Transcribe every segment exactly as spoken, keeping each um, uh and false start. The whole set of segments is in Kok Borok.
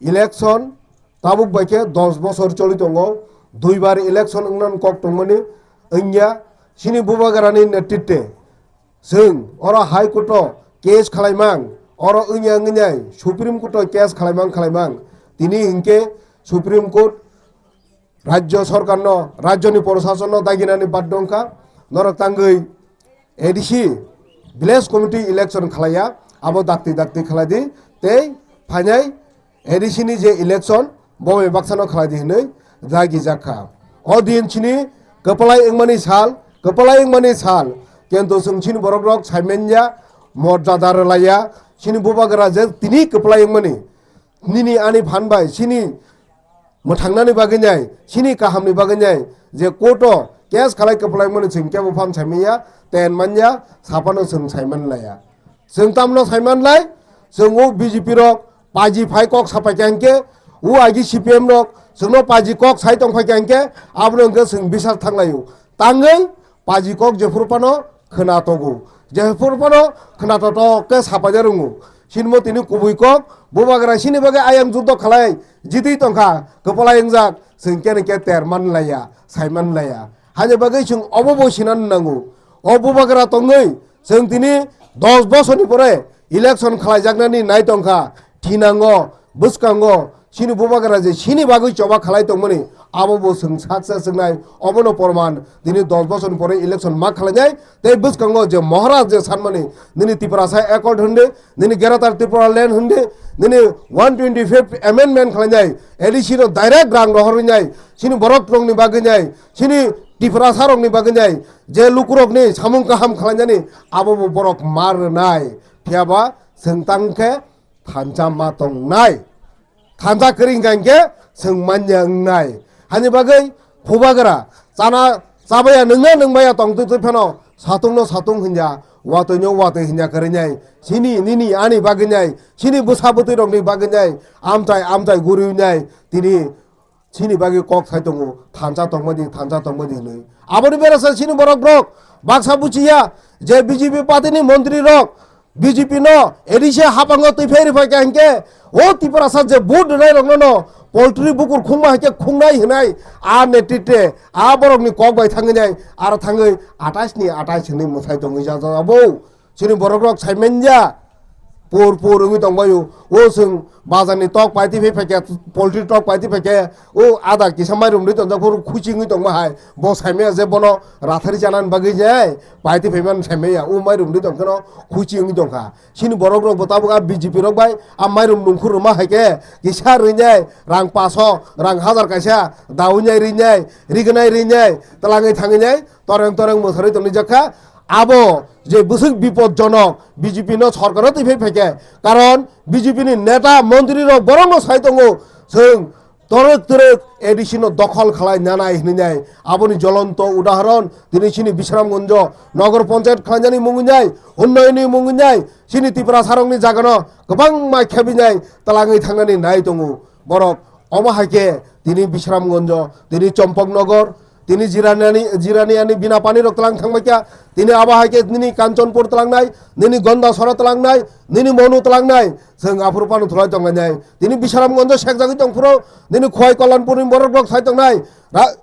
election tabuk bai khe dos bosor choli tongo, duibar election wngna kok tongmani wngya. Chini bubagrani netritwe chwng oro High Court o case khalaimang, oro wngya wngya Supreme Court o case khalaimang khalaimang, tini hinkhe Supreme Court Rajya Sorkarno, Rajyani Proshasonno daginani baddho wngkha, norok tangwi A D C Village Committee election khlaiya, abo dakti dakti khlai di, tei phainai A D C ni je election, bo bai baksano khlai di hinwi dagi jakha. O din chini kwplai wngmani sal, kwplai wngmani sal, kento chwng chini borok rok saimanya, morjada rwlaiya, chini bubagra je tini kwplai wngmani, nini ani phan bai, chini mwthangnani bagwi nai, chini kahamni bagwi nai, je court o case khalai kwplaimani chwng kebo phan saimanya, ten manya, saphano chwng saiman laya. Chwng tamno saiman lai, chwng o B J P rok paji phai kok sapai kha hinkhe, o agi C P M rok chwngno paji kok sai tong phai kha hinkhe, abono hinkhe chwng bisar thanglaio. Tangwi paji kok jephuru phano khwna togo, jephuru phano khwna totok khe sapaija rwngo. Sinmo tini kubui kok, bubagra sini bagwi ayang juddo khalai jitwi tongkha, kwplai wngjak, chwng kene khe ter man laya, sai man laya. Haini bagwi chwng obo bo sinan nango. O bubagra tongwi chwng tini dos bosorni pore election khlaijaknani nai tongkha, thinango, bwskango, chini bubagra je chini bagwi choba khalai tongmani, abo bo chwng saksa chwngnai, obono porman. Tini dos bosorni pore election ma khlainai, tei bwskango je Maharaj je sanmani, nini Tiprasa Accord hwnde, nini Greater Tripura Land hwnde, nini one twenty-fifth Amendment khlainai, A D C no direct rang rohorwi nai, chini borok rokni bagwi nai, chini Tiprasa rokni bagwi nai, je lukurokni samung kaham khlainani, abo bo borok ma rwnai. Phiyaba chwng tang khe thansa ma tongnai. Thansa kwrwi hwnkha hinkhe chwng manya wngnai. Hani bagwi phubagra chana chabaya nwngna nwngmaya tongtwi twi phano satungno satung hwnya, watwino watwi hwnya kwrwi nai. Chini nini ani bagwi nai, chini bwsa bwtwi rokni bagwi nai, amchai amchai guriwi nai. Tini chini bagwi kok sai tongo, thansa tongmani, thansa tongmani hinwi. Aboni berasa chini borok rok baksa buchiya je B J P party ni montri rok B J P no A D C hapango twi phai rwphai kha hinkhe, o Tiprasa je vote rwnai rokno no poultry bukur khungma hai khe khungnai hinai, a netritwe, a borokni kok bai thangwi nai, aro thangwi atais ni atais hinwi mwsai tongwi jajabo. Chini borok rok sai manya, pur pur wngwi tongbaio. O chwng bazar ni tok paiti phai phaikhe, poultry tok paiti phaikhe, o ada kisa mairum ri tongjak phuru khuchi wngwi tongma hai, bo sai manya je bono rathari chanani bagwi je paiti phaiman sai manya, o mairum ri tongkheno khuchi wngwi tongkha. Chini borok rok bo tabuk a B J P rok bai a mairum nungkhur rwma hai khe kisa rwi nai, rang paso, rang hazar kaisa, dawi nai rwi nai, rignai rwi nai, twlangwi thangwi nai, toreng toreng mwsarwi tongwi jakha. Abo je bwswk bipodjonok B J P no sorkaro twi phai phaikhe, karon B J P ni neta montri rok borokno sai tongo, chwng torok torok A D C no dokhol khalai nanai hinwi nai, aboni jolonto udahoron tini chini Bisramganjo nogor ponchayat khlainani mungwi nai, unnayonni mungwi nai, chini Tiprasa rokni jagano kwbangma khebwi nai, twlangwi thangnani nai tongo borok. Omo hai khe tini Bisramganjo, tini Chompoknogor, tini Jiraniani, Jiraniani bina pani rok tlang thangbai kha, tini abo hai khe nini Kanchanpur tlangnai, nini Gondasora tlangnai, nini Monu tlangnai, chwng aphuru phano thulai tonglainai. Tini Bisramganjo sekjagwi tongphuru, nini Khowai Kalyanpurni borok rok sai tongnai. Ra-,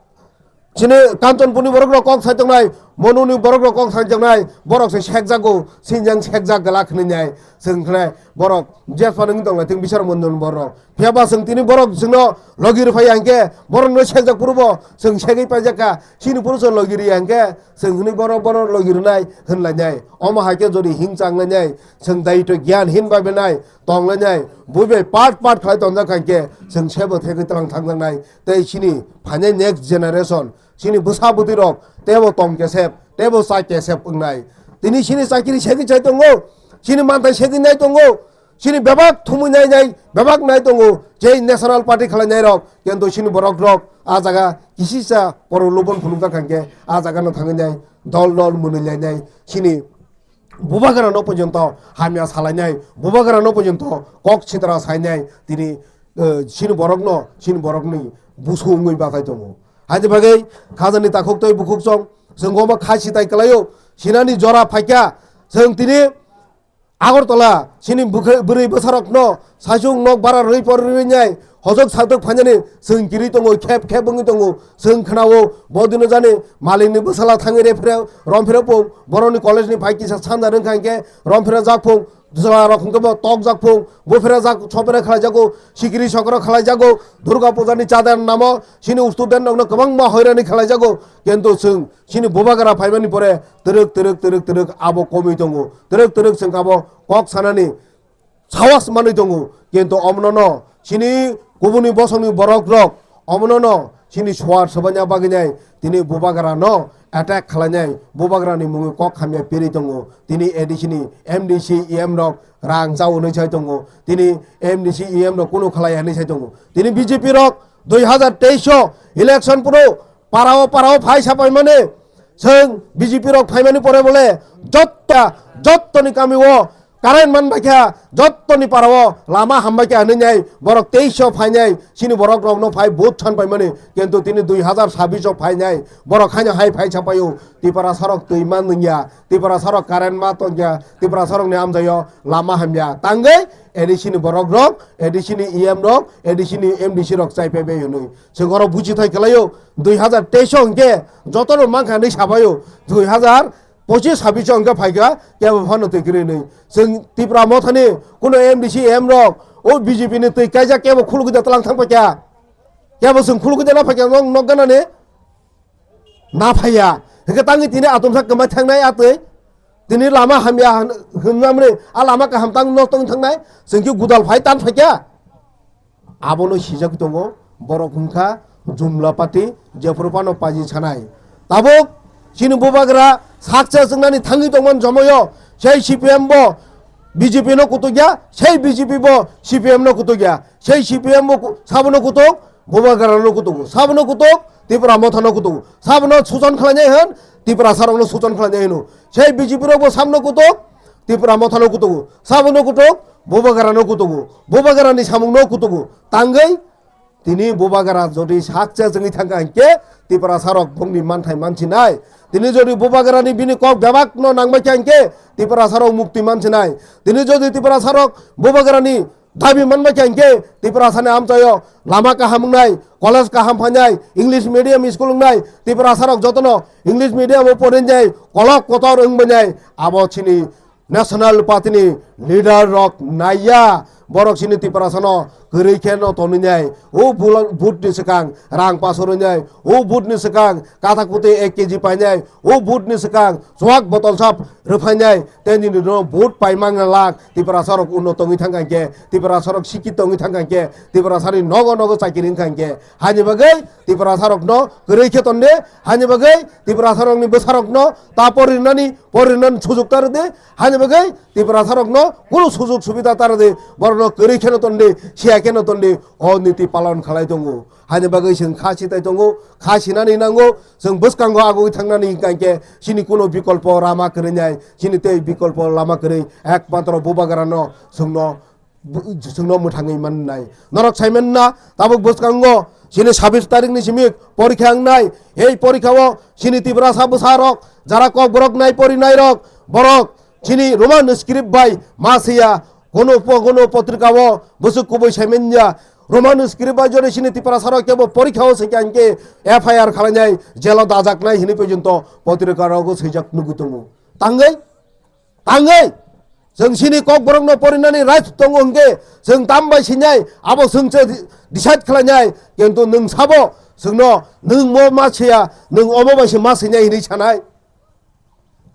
chini Kanchanpurni borok rok kok sai tongnai, Monuni borok rok kok sai tongnai, borok se sekjago, sinjang sekjak glak hwnwi nai. Chwng khe borok jesphano wngwi tonglai thung Bisramganjoni borok. Phiyaba chwng tini borok chwngno logi rwphai ya hinkhe, borokno sekjak phuru bo chwng segwi paijak kha, chini phuru chwng logi rw ya hinkhe, chwng hwnwi borok bono logi rwnai hwnlainai. Omo hai khe jodi hing changlainai, chwng daitw gyan hin bai benai tonglainai, bui bai part part khlai tongjak kha hinkhe, chwng sebo thegwi tlang thangjaknai. Tei chini phainai next generation, chini bwsa bwtwi rok teibo tong kesep, teibo cha kesep wngnai. Tini chini chakiri segwi chai tongo, chini manthai segwi nai tongo, chini bebak thumwi nai nai, bebak nai tongo, je National Party khlai nai rok, kento chini borok rok a jaga kisisa poro lubon phunukjak kha hinkhe a jaga no thangwi nai, dol dol mwnwi lai nai, chini bubagra no porjonto hamya salai nai, bubagra no porjonto kok sitra sai nai, tini, eh, chini borok no, chini borok ni busu wngwi bathai tongo. Haini bagwi khajani takhuk tei bukhuk chwng, chwng omo khai sitai kwlaio, sinani jora phaikha, chwng tini Agartala chini bwkha-, bwrwi bwsarokno saichung nok bara rwi por rwi nai hojok satok phainani chwng kiri tongo, khep khep wngwi tongo. Chwng khwnao bo dino jani malikni bwsala thangwi rephre romphre pung, borokni college ni phai kisa sanja rwngkha hinkhe romphre jak phung, jwlarok hinkhe bo tok jak phung, buphre jak sopre khlai jago, sikiri sokro khlai jago, Durga puja ni chadar namo chini student rokno kwbangma hoirani khlai jago. Kintu chwng chini bubagra phaimani pore twrwk twrwk twrwk twrwk abo komwi tongo, twrwk twrwk chwng abo kok sanani sahos manwi tongo, kintu omono no chini kubuni bosongni borok rok omono no chini suar swbaina bagwi nai tini bubagra no attack khlainai, bubagra ni mungwi kok hamya piri tongo. Tini A D C ni M D C E M rok rang chao hwnwi sai tongo, tini M D C E M rok kunu khlai hwnwi sai tongo. Tini B J P rok dui hazar teis o election phuru parao parao phai sapai mani, chwng B J P rok phaimani pore bole jotta jottoni kami o current man baikha, jottoni parao lama ham baikha hwnwi nai borok teis o phainai chini borok rokno phai vote san paimani, kintu tini dui hazar sabis o phainai borok haino hai phai sapaio Tiprasa rok twi man wngya, Tiprasa rok current ma tongya, Tiprasa rokni amjaio lama hamya tangwi A D C ni borok rok, A D C ni E M rok, A D C ni M D C rok chai paibai hwnwi. Chwng oro buchi thai kwlaio, dui hazar teis o hwnkhe jotono mankha hinwi sabaio, dui hazar pochis sabis o hwnkhe phaikha kebo phano twi kwrwi hinwi. Chwng Tipra Mothani kuno M D C M rok o B J P ni twi kaijak kebo khulugwi da tlang thang paikha, kebo chwng khulugwi da na phaikha nok, nok ganani na phaiya. Hwnkhe tangwi tini atomsa kwmai thangnai atwi, tini lama hamya hwn-, hwnmamni a lama kaham tang nok tong thangnai, chwng khe gudal phai tan phaikha. Abono sijak tongo, borok hwnkha jumla party, jephuru phano paji sanai. Tabuk chini bubagra saksa chwngnani thangwi tongmani jomoyo, sei C P M bo B J P no kutukya, sei B J P bo C P M no kutukya, sei C P M bo ku-, sabono kutuk, bubagra no kutugo, sabono kutuk, Tipra Motha no kutugo, sabono suchon khlainai hwn, Tiprasa rokno suchon khlainai hwno, sei B J P rok bo sabono kutuk, Tipra Motha no kutugo, sabono kutuk, bubagra no kutugo, bubagra ni samung no kutugo, tangwi tini bubagra jodi sakcha chwngwi thangkha hinkhe Tiprasa rok bongni manthai mansinai. Tini jodi bubagra ni bini kok bebak no nangbai kha hinkhe Tiprasa rok mukti mansinai. Tini jodi Tiprasa rok bubagra ni dabi manbai kha hinkhe Tiprasa ni amchaio lama kaham wngnai, college kaham phainai, English medium school wngnai, Tiprasa rok jotono English medium o porinai, kolok kotor wngbainai, abo chini National Party ni leader rok naiya, borok chini Tiprasa no kwrwi khe no tonwi o bul-, vote ni swkang rang paso rwnai, o vote ni swkang kathak putwi ek K G painai, o vote ni swkang chuak botol sap rwphainai, tei nini no vote paimang lak Tiprasa rok uno tongwi thangkha hinkhe, Tiprasa rok sikhi tongwi thangkha hinkhe, Tiprasa ni nogo nogo chakiri wngkha hinkhe, hani bagwi Tiprasa rok no kwrwi khe tonde, hani bagwi Tiprasa rok ni bwsa rok no ta porinani, porinani sujuk ta rwdi, hani bagwi Tiprasa rok no kunu sujuk subida ta rwdi, borok no kwrwi kheno tonde, siya kheno tonde, o niti palon khalai tongo. Hani bagwi chwng kha sitai tongo, kha sinani nango, chwng bwskango agoi thangnani hinkha hinkhe chini kuno bikolpo lama kwrwi nai, chini tei bikolpo lama kwrwi ekmatro bubagra no chwngno, bu-, chwngno mwthangwi mannai. Norok sai manna, tabuk bwskango chini sabis tarikh ni simi porikha wngnai, ei porikha o chini Tiprasa bwsa rok, jara kokborok nai porinai rok, borok chini Roman script bai ma siya, kono po-, kono potrika o bwswk kubui sai manya. Roman script bai jodi chini Tiprasa rok kebo porikha o swi kha hinkhe F I R khalainai, jelo dajaknai hinwi porjonto potrika rogo swijak nugwi tongo. Tangwi, tangwi chwng chini kokborok no porinani right tongo hinkhe chwng tam bai sinai, abo chwng se decide khlainai, kintu nwng sabo chwngno nwng mo ma siya, nwng omo bai se ma sinai hinwi sanai.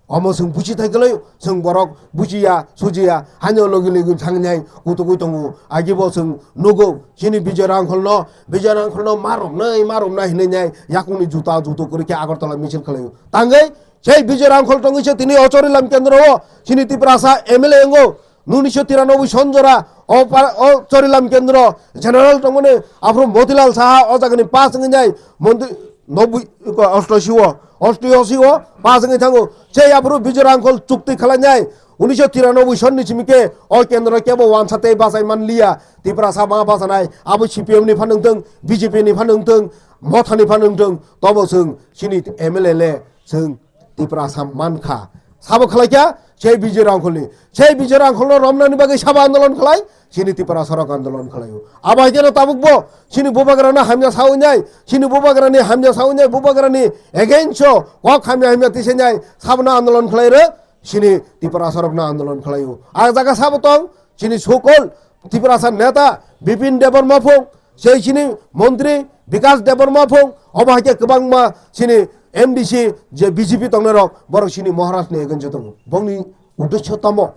Omo chwng buchi thai kwlai, chwng borok buchiya, sujiya, haino logi logi thangnai kutugwi tongo. Agibo chwng nugo, chini Bijoy Rangkholno, Bijoy Rangkholno ma romnai, ma romnai hinwi nai yakungni juta juto kwrwi khe Agartala misil khlaio. Tangwi sei Bijoy Rangkhol tongwi se tini o Chorilam kendro o chini Tiprasa M L A wngo. Unisho tiranoboi son jora o pa-, o Chorilam kendro general tongmani aphuru Motilal Saha o jagani pass wngwi nai montri noboi, ostashi o, ostashi o pass wngwi thango. Sei aphuru Bijoy Rangkhol chukti khlainai unisho tiranoboi son ni simi khe o kendro kebo wansa tei bachai manliya. Tiprasa ma bachanai abo C P M ni phan wngthung, B J P ni phan wngthung, Motha ni phan wngthung, tobo chwng chini M L A le chwng Tiprasa mankha. Sabo khlaikha, Sei Bijoy Rangkholni, sei Bijoy Rangkholno romnani bagwi sabo andolon khlai, chini Tiprasarok andolon khlaio. Abo hai kheno tabukbo chini bubagrano hamya sawi nai, chini bubagrani hamya sawi nai, bubagrani against-o kok hamya hamya tisai nai, sabono andolon khlai rw, chini Tiprasarokno andolon khlaio. A jaga sabo tong, chini sokol Tiprasa neta Bipin Debbarma phung, sei chini montri Bikas Debbarma phung, obo hai khe kwbangma chini M D C je B J P tongnai rok, borok chini Maharaj ni against o tongo. Bongni uddesho tamo,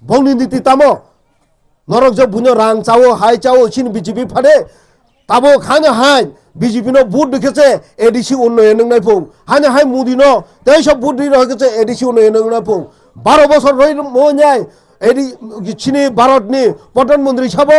bongni niti tamo, norok je buino rang chao, hai chao, chini B J P phade, tabo khani hai B J P no vote rikhe se A D C unnoyon wngnai phung, hani hai Modi no teisa vote ri rokhe se A D C unnoyon wngnai phung, baro bosor roi mo nyai, A D, chini Bharat ni Pradhan Mantri sabo,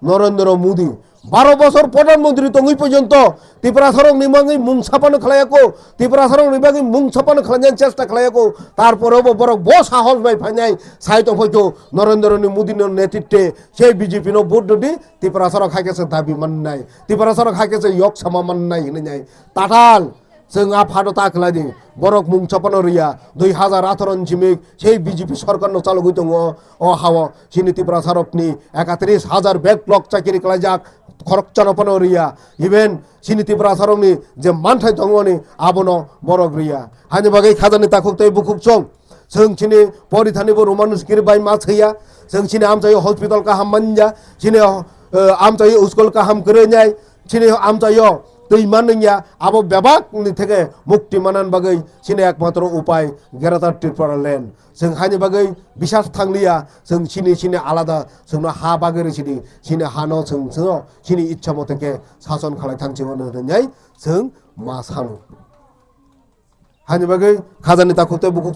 Narendra Modi. Baro bosor Pradhan Mantri tongwi porjonto Tiprasarokni bagwi mung sapano khlaiyako, Tiprasarokni bagwi mung sapano khlainani chesta khlaiyako, tarpore bo borok bo sahos bai phainai, sai tongphaikho Narendra ni Modi no netritwe sei B J P no vote rwdi, Tiprasarok hai khe se dabi mannai, Tiprasarok hai khe se yok sama mannai hinwi nai. Tatal, chwng a phano ta khlai di, borok mung chapano riya, dui hazar atharo ni simi sei B J P sorkar no chalogwi tongo, o hao chini Tiprasarokni ekatris hazar backlog chakiri klaijak, khoroksa no phano riya, even chini Tiprasarokni je manthai tongo ni abono borok riya. Hani bagwi khajani takhuk tei bukhuk chwng, chwng chini porithani bo Roman script bai ma thwiya, chwng chini amchaio hospital kaham manya, chini, eh, amchaio school kaham kwrwi nai, chini amchaio twi manwngya, abo bebak ni theke mukti manan bagwi chini ekmatro upai Greater Tripura Land. Chwng haini bagwi bisas thangliya, chwng chini, chini alada, chwngno ha bagwi rw sidi, chini hano chwng, chwngno chini ichha mote khe sason khalai thang chini hwnwi chwng ma sano. Hani bagwi khajani takhuk tei bukhuk